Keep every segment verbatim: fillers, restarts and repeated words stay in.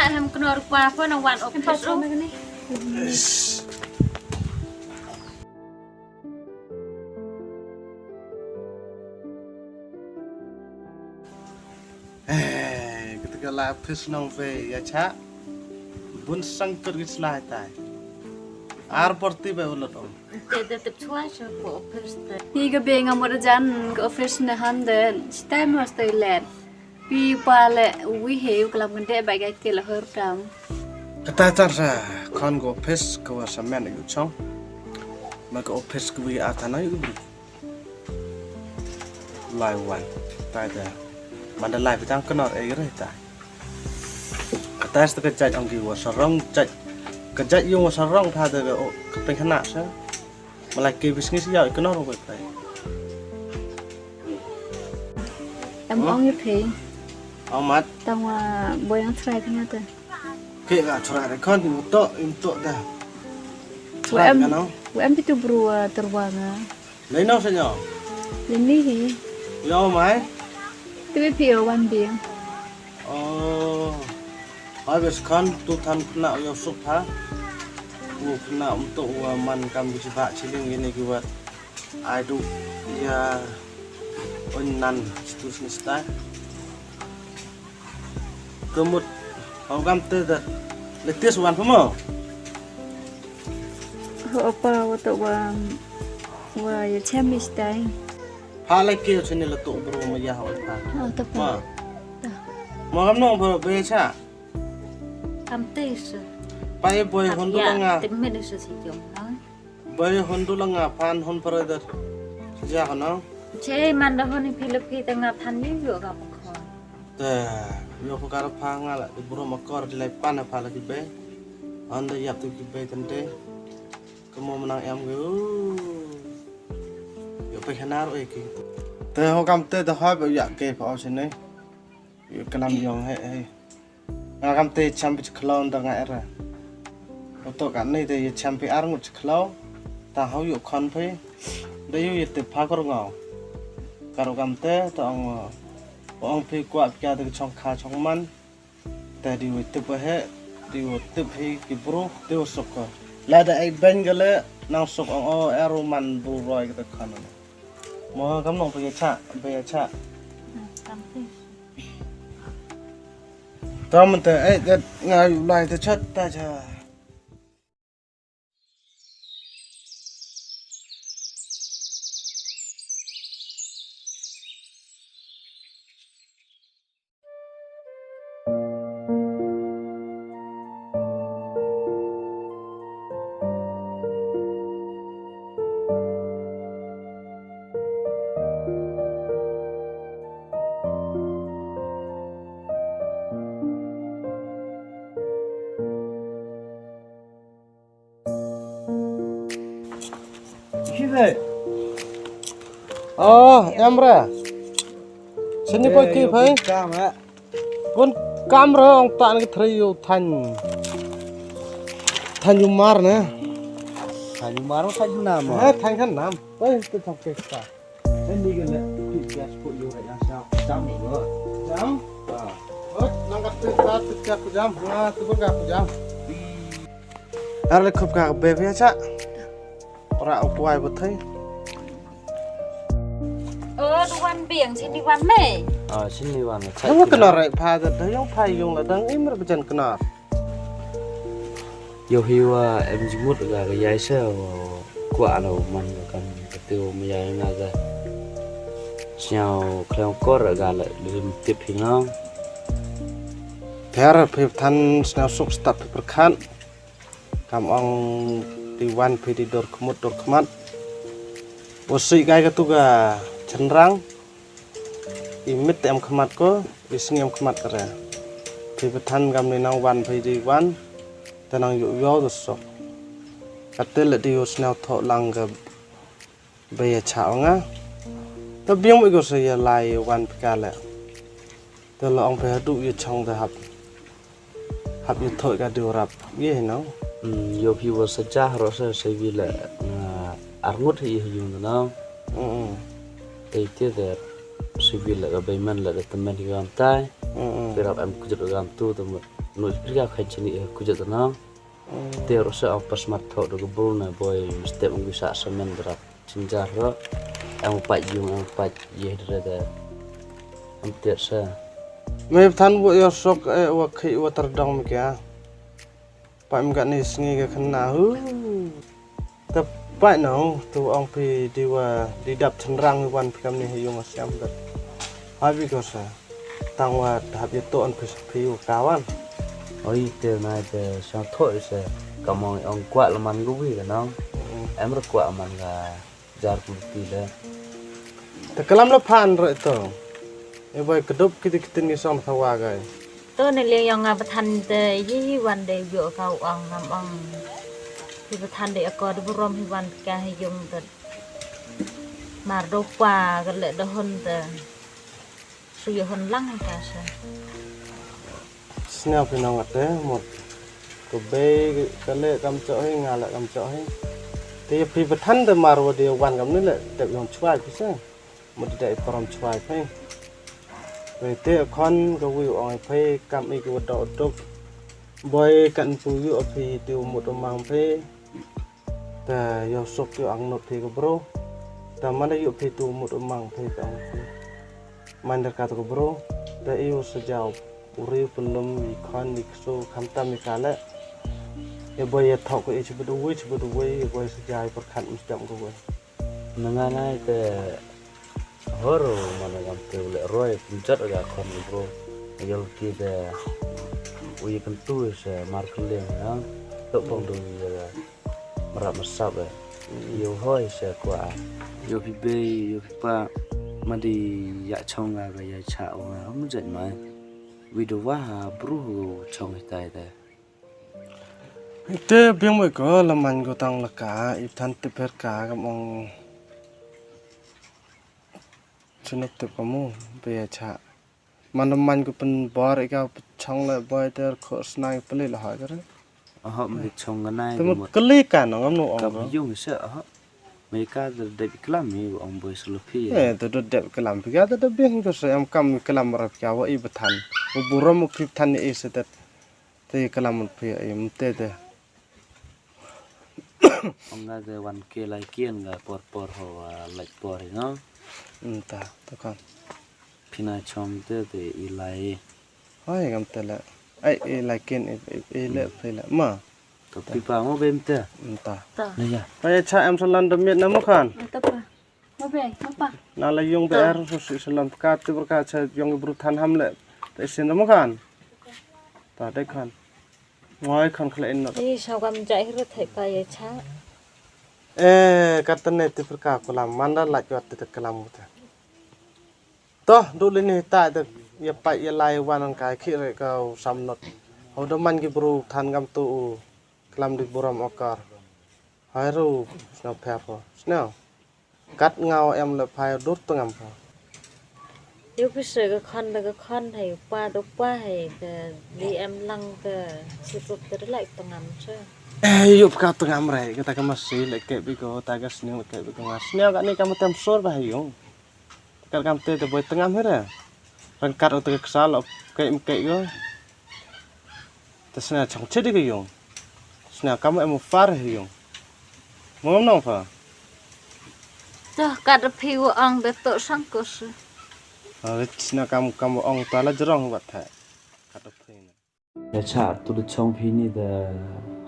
Hem knorr kwa pho na wan office ru. Eh, kata ka la office nong ve ya cha. Bun sang kut ki slai tai. Ar porti ba ulot om. Te te tip chwa cha ko office te. Hi ka be nga mor jan ka office na han de. Stai mor stai let. Pi pa le wi he u klam kan de ba ga ke la hor kam. Kata tar sa kon ko office ko wa sa men yu chong. Ma ko office ko wi ar tana yu. Lai wan tai da. Manda lai pitang kenor e gre tai. Kata sta ka jaj ong ki wa sarong jaj. Ka jaj yung wa sarong pa da ka o ka pengkhana sa. Malai ke bisnis ya kenor wa tai. Tam ong yu phe. Amat. Tam wa boyang try phe ta. Ke ga try re kon yu to yu to da. Wa em. Wa em pitu bru terwanga. Lai nong sa nyo. Lai ni hi. Yo mai. Tu bi phi wan bi. Oh. Ai bes khan tu than khna yo sup ha. U khna um to u man kam bi ba chiling ini ki wat. Ai du ya. On nan tu sini stai. Kemut. Hau kam te da. Letis wan pemo. Ho apa wa to wa wa ya chem is tai. Pha lai ke chini la to bro ma ya hau pha. Oh, to pha. Ma. Ma kam no bro be cha. Kam te se. Pai boy hondu la nga. Te men se si jong na. Bai hon du la nga phan hon brother. Ja ka no. Che man da hon phi la phi ta nga phan ni yo ka ma ko. Te yo ko kar pha nga la di bro ma kor di lai pan pha la ki be. Hon da yap tu ki be kan te. Ka mo manang em ge. Yo pe hanar oi ki. Te ho kam te da ha be ya ke pha o se ne. Yo kalam yong he he. Nga kam te cham pi chkhlaw da nga era. Oto ka nei te ye cham pi ar ngut chkhlaw. Ta hau yu khon phi. Da yu ye tip pha kor ngau. Karo kam te ta ong ong phi kwa pya te chong kha chong man. Ta di wi tip he di wi tip hi ki bru di wi sok ko. La da ai ben gale nang sok ong o eru man bru roi ka te khon. Mo kam nong phi ye cha phi ye cha. Tam te. Tao mynta eh dat nga yu lai ta chat ta cha. Ki de. Oh, em ra. Sini pa ki phai. Kam ha. Bun kam ra ong ta ni thre yu than. Than yu mar na. Than yu mar than yu nam. Ha, than khan nam. Oi, tu thok ke ta. Ni ga le pi gas ko yu ra yang sa. Jam ni go. Jam? Ha. Oi, nang ka tu ka tu ka ku jam. Ha, tu ka ku jam. Ar le khup ka be phi cha. Ora u kwai ba thai. O, du wan biang sini wan me. Ah, sini wan. Nang ka nor rai pha da da yong pha yong la dang im ra bajan knar. Yo hi wa em jimut ga ga yai sa wa kwa la man ga kan ka te wa ma yai na ga. Sñiaw khlem kor ga la lim tip hi nong. Pher phi than sñiaw suk stap phi pyrkhat. Kam ong ti wan phi ti dor khmut dor khmat. Wa sui kai ka tu ka chynrang. I mit em khmat ko, i sngi em khmat ka re. Phi pathan kam ni nang wan phi ti wan. Ta nang yu yo tu sok. Ka te le ti yu sñiaw tho lang ka Ba ïa chah ong nga. Ta biang mo i ko sa ïa lai wan pika le. Ta la ong phi haduh ïa chong ta hap. Hap ïa thoh ka diu rap. Ïa hi nong. Hmm, ïoh phi wa sa jah ro sa sa wi le. Nga arngut hi ïa hi yung ta nong. Mm. Ta ïa te sa wi le ka bai man le ka temen hi gam tai. Mm. Phi rap em kujut gam tu ta mut. Nut pyrkhat khai chini eh kujat na. Te ro sa au pas mat tho do bru na boy step ngi sa samen dra. Chinjar ro. Ang pat yung ang pat ye dra da. Am tiat sa. Me than bu yor sok eh wa khai wa tardong me kya. Pat me gat ni sngi ga khanna hu. Te pat na hu tu ong phi di wa di dap chenrang wan phi kam ni yung siam dat. Habi ko sa. Tang wa hap ye to an phi phi wa kawan. Oi te na te sa tho se. Kamong ong kwa laman gu wi ga nong. Em ro kwa man ga jar ku ti le. Te kalam la phan ro to. E boy kedup kiti kitin ngi song thawa gai. To ne le yong nga pathan te yi wan de yo ka ong ngam ong. Ki pathan de akor de burom hi wan ka hi yung te. Mar do pa ga le do hon te. Su yo hon lang ka sa. Sñiaw phi nong ate mut. Ko bei ka le kam cho hi nga le kam cho hi. Te phi pathan de mar wa de wan kam ni le de yong chwa phi se. Mut de parom chwa phi. Te khon ka wi ong phi kam i ko do duk. Boy kan pu yu phi te mut mang phi. Te yoh suk yoh ang not phi ka bro. Te man da yoh phi tu mut u mang phi ka ang phi. Man da ka tu ka bro. Te i u sa jaw u ri u pynlum i khon i ksu kham tam i ka le. I boy ya thok i chibut u wi chibut u wi i boy sa jaw i pyrkhat u sdam ka wi. Na nga nai te hor u man da ngam te u le roi pynjot ga khon i bro. Yol ki te u i kyntu i se mar kylliang ya. Tok pong du i ya. Mrap msap eh. Yo hoi se kwa. Yo phi bei, yo phi pa. Ma di ya chong nga ga ya cha u nga. Mu jat mai. Wi do wa ha bru hu chong hi tai te. Te biang mai ko la man ko tang la ka, i than te per ka ka mong. Chunuk te ko mu, be ya cha. Man man ko pynbor ika pynchong le boy ter kho snai peli la ha kare. Aha, mesti chong ganai. Te mut kali kan ngam no ong. Yung se aha. Meka de dep klam mi ong boy sulupi. Eh, te de dep klam pika te de bing ko se am kam klam rap ka wa i bthan. U burom u pip than i se te. Te klam pia i mte te. Ong nga de wan ke lai kien nga por por ho, ah, lai por no. Nta, to kan. Pina chom te te i lai. Hai ngam te la. Ai i lai kien i, i, i le pe la. Ma. To pipa mo bem te. Nta. Ta. Ne ya. Ai cha em salan de miet na mo kan. Nta pa. Mo be, mo pa. Na la yung be er so si salan ka ti berka cha yung bru than ham le. Te sin mo kan. Ta de kan. Ngoi khon khle in not. Ei, saw kam jai hi ruh thei pa ye cha. Eh, kat ne ti pyrka kulam, man da lait wat ti klam te. To, du lini ta te ye pa ye lai wan an kai khi re ka u sam not. Hau da man ki bru than gam tu u klam di buram okar. Hai ru, snow pher ko. Snow. Kat ngaw em le phai dur tengam pha. Yu phi se ka khon da ka khon hai, pa da pa hai, ka li em lang ka si pup te lai tengam se. Eh, yu ka tengam rai, ka ta ka masi le ke bi ko, ta ka sning le ke bi ko nga. Sning ka ni ka ma tem sur ba hai yung. Ka kam te te boi tengam hi re. Rang kat o te ka ksal o ke im ke ko. Te sna chang che de ka yung. Sna kam em far hi yung. Mo ngam nong pha. Toh, kat da phi wa ong da to sang ko se. Ah, sna kam kam ong ta la jrong wat tha. Kat da phi na. Ya cha tu da chong phi ni da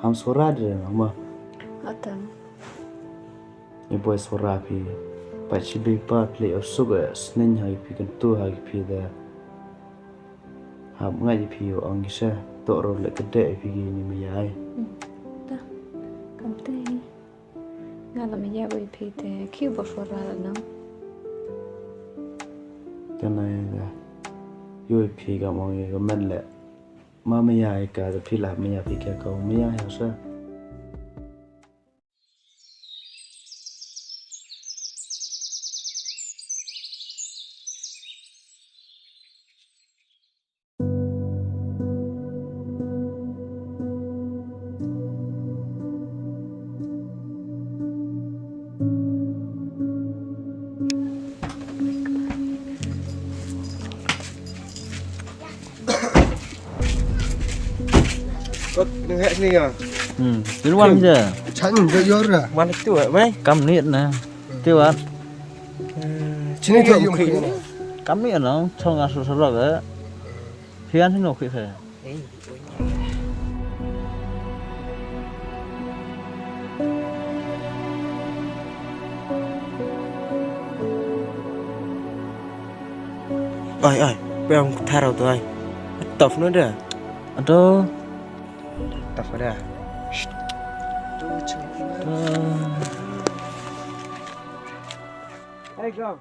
ham sora de ma. Atan. Ni boy sora phi. Pa chi bi pa pli o suk snen ha phi kan tu ha phi da. Hap ngai phi ong ki sa to ro le kede phi ki ni maya ai. Hmm. Ta. Kam te. Nga la maya wi phi te ki bo sora la nang. Te na ya. Yo phi ka mong ye ka men le. Ma maya ai ka phi la maya phi ka ka maya ya sa. Nang hek sini ya. Hmm, tin wan je. Chan je yor ra. Wan tu mai. Kam nit na. Ti wat. Sini tu yung khi. Kam nit na, chong asu salok eh. Phian sini khi se. Oi, oi, pem thar tu oi. Tof no da. Ato. Tof da. Hey, go.